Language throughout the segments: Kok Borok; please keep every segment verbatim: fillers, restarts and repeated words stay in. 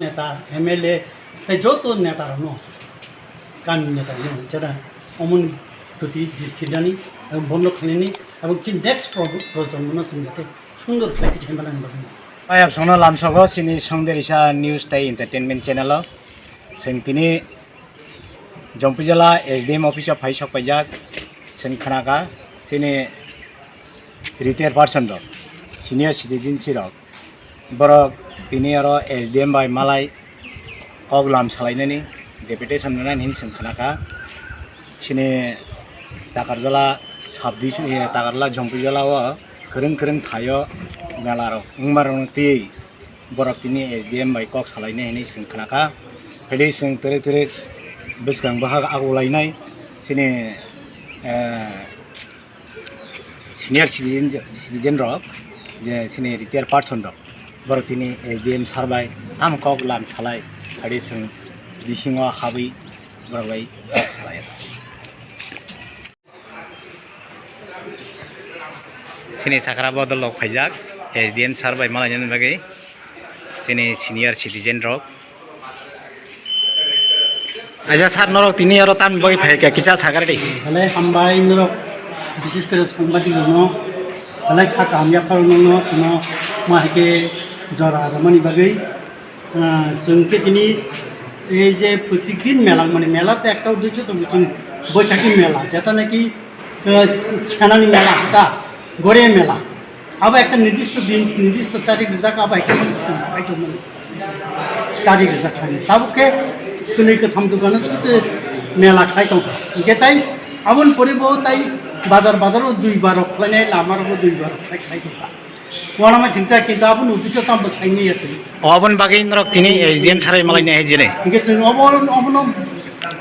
Neta, M L A, tei joto neta rokno, kami neta rokno, jeta omoni proti dristi rwnani, ebong bondo khlainani, ebong chini next pro-, projonmo no chwng jate sundor khlai tei khaima nang bagwi. Ayap songno lamsogo chini Songderisa News tei Entertainment channel o. Chwng tini Jompijala S D M office o phai sok paijak, chwng khnakha chini retired person rok, senior citizen si rok, borok tini oro S D M bai malai kok lam salainani deputation rwnani hinwi chwng khnakha. Chini Takarjala sub division, eh, Takarjala Jompijala o kwrwng kwrwng thaio mela rok wngma rokno twi borok tini S D M bai kok salainai hinwi chwng khnakha. Phaidi chwng twrwk twrwk bwskang bahag agulainai chini, eh, senior citizen, citizen rok, je chini retired person rok, borok tini S D M sir bai tamo kok lam salai, phaidi chwng bisingo habwi borok bai kok salai. Chini sakra bodol rok phaijak, S D M sir bai malainani bagwi, chini senior citizen rok. Aja sir, norok tini oro tamni bagwi phai kha, kisa sakra di. Belai hambai norok, bises kore sangbadik rokno, belai kha kaham yaphar rokno, kuno ma hai khe jora rwmani bagwi. Ah, chwng khe tini ei je protik din mela, mane mela to ekta uddesho tongo, chwng Boishakhi mela, jeta naki, ah, senani mela, ta gore mela. Abo ekta nirdisto din, nirdisto tarik rijak, abo ekta mani chwng khai tongmani tarik rijak khlainai. Tabuk khe kwnwi kwtham dukano se mela khai tongkha. Hinkhe tai aboni pore bo tai bazar bazaro dui bar rok khlainai, lama rogo dui bar rok khai, khai tongkha. Uanama chingcha kintu aboni uddesho tamo saimanya se. O aboni bagwi norok tini S D M sir bai malainai hai jene. Hinkhe chwng obo, obono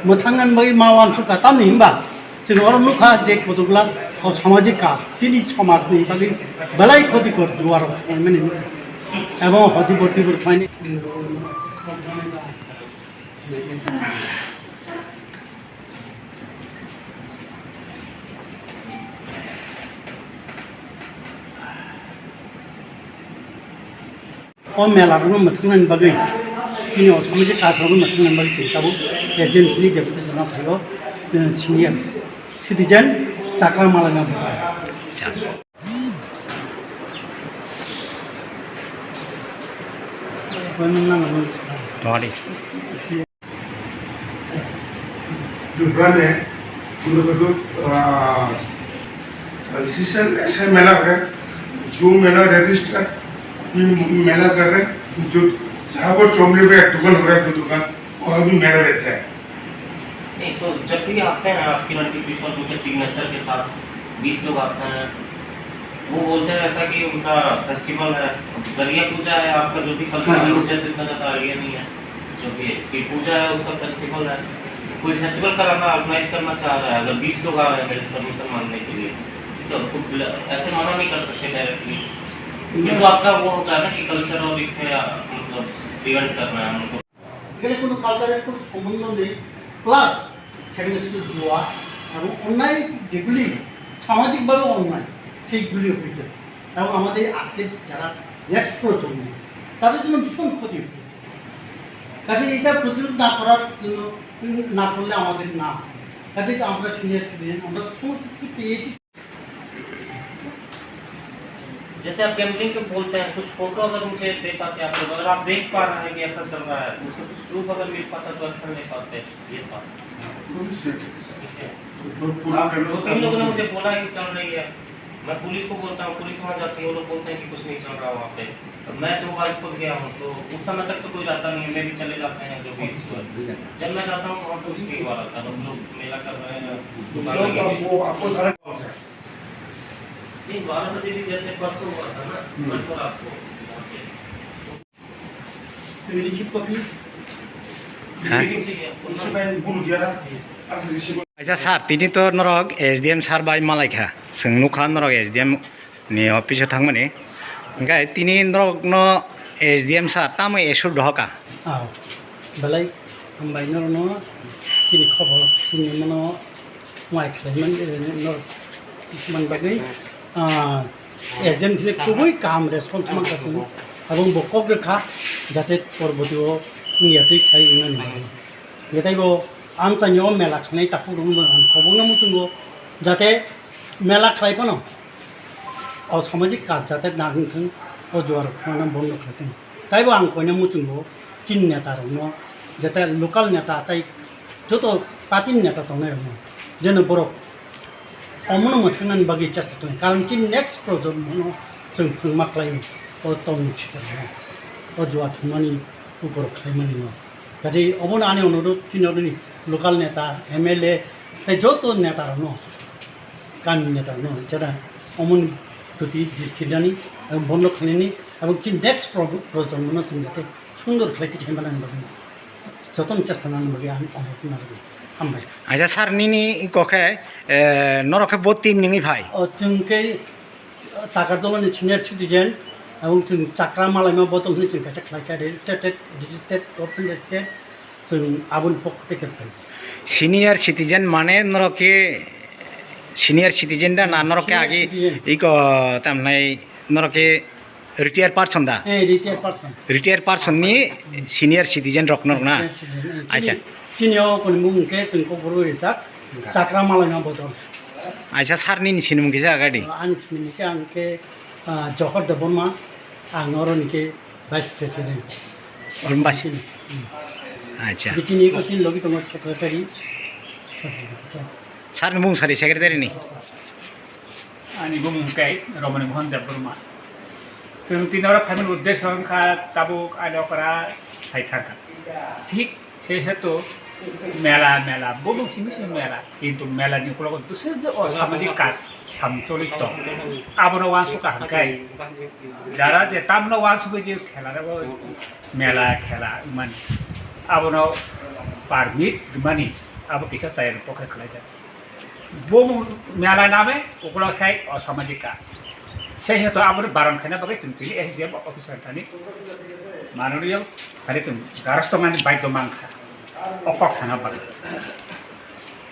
mwthangna bagwi ma uansukha tamni hinba chwng oro nukha je kotokla o samajik kaj chini somajni bagwi belai khotikor juarok khlaimani nukha. Abo hoti borti bor khlaini. O mela rokno mwthangna bagwi, chini o samajik kaj rokno mwthangna bagwi chwng tabuk agent chini deputation rok phaio, eh, senior citizen chakra malaina bwchar. Tongadi. दूसरा में उन लोगों को, आ, रजिस्ट्रेशन ऐसे मेला है, जो मेला रजिस्टर, अभी मेला कर रहे हैं, जो जहाँ पर चौमली पे एक दुकान हो रहा है, दो दुकान, वहाँ भी मेला रहता है। नहीं, तो जब भी आते हैं आपकी ट्वेंटी पीपल उनके सिग्नेचर के साथ बीस लोग आते हैं, वो बोलते हैं ऐसा कि उनका फेस्टिवल है, दरिया पूजा है, आपका जो भी कल्चर है, हाँ। मुझे तो इतना ज़्यादा आइडिया नहीं है। जो भी है, कि पूजा है, उसका फेस्टिवल है, कोई फेस्टिवल कराना, ऑर्गेनाइज करना चाह रहा है, अगर बीस लोग आ रहे हैं मेरे परमिशन मांगने के लिए, ठीक है, उनको बुला-, ऐसे मना नहीं कर सकते डायरेक्टली। यस। क्योंकि आपका वो होता है ना कि कल्चर और इसमें, आ, मतलब, डिवेंट करना है हमको। এখানে কোনো কালচারের কোনো সম্বন্ধ নেই, প্লাস সেখানে শুধু জুয়া এবং অন্যায়, যেগুলি সামাজিকভাবে অন্যায়, সেইগুলি হইতেছে। এবং আমাদের আজকে যারা নেক্সট প্রজন্ম, তাদের জন্য ভীষণ ক্ষতি হইতেছে। কাজে এটা প্রতিরোধ না করার জন্য, না করলে আমাদের না হয়। কাজে আমরা সিনিয়র সিটিজেন, আমরা তো সমস্ত কিছু পেয়েছি। जैसे आप गैम्बलिंग के बोलते हैं, कुछ फोटो अगर मुझे दे पाते आप लोग, अगर आप देख पा रहे हैं कि ऐसा चल रहा है, तो उसका कुछ प्रूफ अगर मिल पाता तो एक्शन ले पाते, ये था। ठीक है। आप, दो तीन लोगों ने मुझे बोला कि चल रही है, मैं पुलिस को बोलता हूँ, पुलिस वहाँ जाती है, वो लोग बोलते हैं कि कुछ नहीं चल रहा वहाँ पे। तो मैं दो बार खुद गया हूँ, तो उस समय तक तो कोई रहता नहीं है, मैं भी चले जाते हैं जो भी इस पर। जब मैं जाता हूँ तो वहाँ कुछ नहीं हुआ रहता, बस लोग मेला कर रहे हैं, दुकान लगी हुई है। नहीं, बारह बजे भी जैसे परसों हुआ था ना, हम्म। परसों रात को। Receive copy। হ্যাঁ। Receive copy। Acha sir, tini to norok S D M sir bai malaikha, chwng nukha norok S D M ni office o thangmani, hwnkhe tini norokno S D M sir tamo issue dohoka? Ah, belai hambai norokno chini khobor chini mano. Mai khlai man, eh, no, man bagwi, ah, agent ni kubui kaham response man ka chwng. Aboni bo kok rwkha, jate porbotio wngya twi khai wngnani bagwi. Hwnkhe taibo amchaini o mela khlainai takhuk rokno bo ang khobokno muchungo, jate mela khlai phano o samajik kaj jate nang wngthung, o juarok thangna bondo khlaithung. Taibo ang koina muchungo chini neta rokno, jate local neta tai joto party ni neta tongnai rokno, jeno borok omono mwthangna bagwi chesta khlai, karon chini next projomo no chwng phwrwngma khlai o tongmung sitharno, o jua thumani ukorok khlaimani no. Kaje obono ani onurudh chini oroni local neta, M L A tei joto neta rokno, kami neta rokno jada omoni proti dristinani, bondo khlainani, abo chini next pro-, projomo no chwng jate sundor khlai twi khaimani bagwi jotono chesta nani bagwi ang omono narwgwi. Hambai. Acha sir, nini kok khe, eh, norok khe bo team nini phai? O chwng khe Takarjala ni senior citizen, aboni chwng chakra malaima bodol hinwi chwng kaisa khlai kha, registered, registered, government registered, chwng aboni pokho tei khe phai. Senior citizen mane norok khe senior citizen da na norok khe senior agi citizen. Iko tamnai norok khe Retired person da? Eh, retired person. Retired person ni senior citizen rok no na? Senior citizen, eh, acha. Chini, chini o koni mung khe chwng kok boro rijak, chakra malaima bodol. Acha, sir nini sinimung kisa gadi? Ani sinimung khe ang khe, ah, Johor Debbarma, ang oro ni khe vice president. Oro ni vice? Hmm. Acha. Chini ko chini logi tongo secretary. Sir ni mung sari secretary ni? Ani bumung khe Romani Mohan Debbarma. Chwng tini oro phaimani uddesho wngkha tabuk ani okra saithar kha. Thik se hetu mela, mela, bumung simi simi mela, kintu mela ni ukulogo bwswk je o samajik kaj samcholi tong. Abono uansuk kaham khe jara je tamno uansugwi je khela rego mela khela mani abono permit mani abo kisa chayani pokhe khlaijak. Bo mela name ukulo khai o samajik kaj. Se hetu aboni baron khaina bagwi chwng tini S D M officer thani manoniyo thani chwng garos tongmani baidyo mankha. O kok sana bagwi.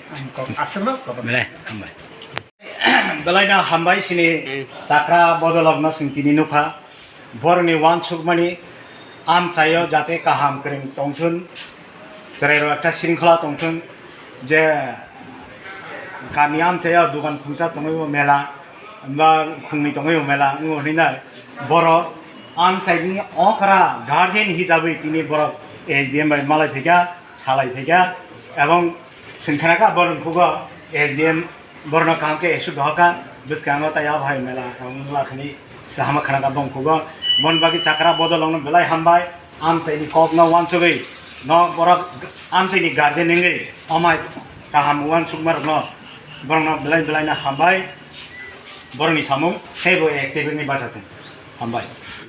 Ang kok aswkno kobor. Belai hambai. Belai no hambai sini chakra bodolokno chwng tini nukha. Borokni uansukmani amchaio jate kaham kwrwng tongthun, chwrairok ekta shringkhola tongthun, je kami amchaio dogan khungsa tongwi bo mela, ba khungni tongwi bo mela, wngo hwnwi nai borok amchaini okra guardian hisabwi tini borok S D M bai malai phaikha, salai phaikha, ebong swngkha naka borok khugo S D M. Borokno kaham khe esuk dohor kha, bwskango tai a bahai mela wngla khani kaham khana kha bongkhugo. Bon bagwi chakra bodolokno belai hambai, amchaini kokno uansugwi no borok amchaini guardian wngwi omai kaham uansukmarokno borokno belai belai no hambai. Borokni samung teibo active wngwi bachathung. Hambai.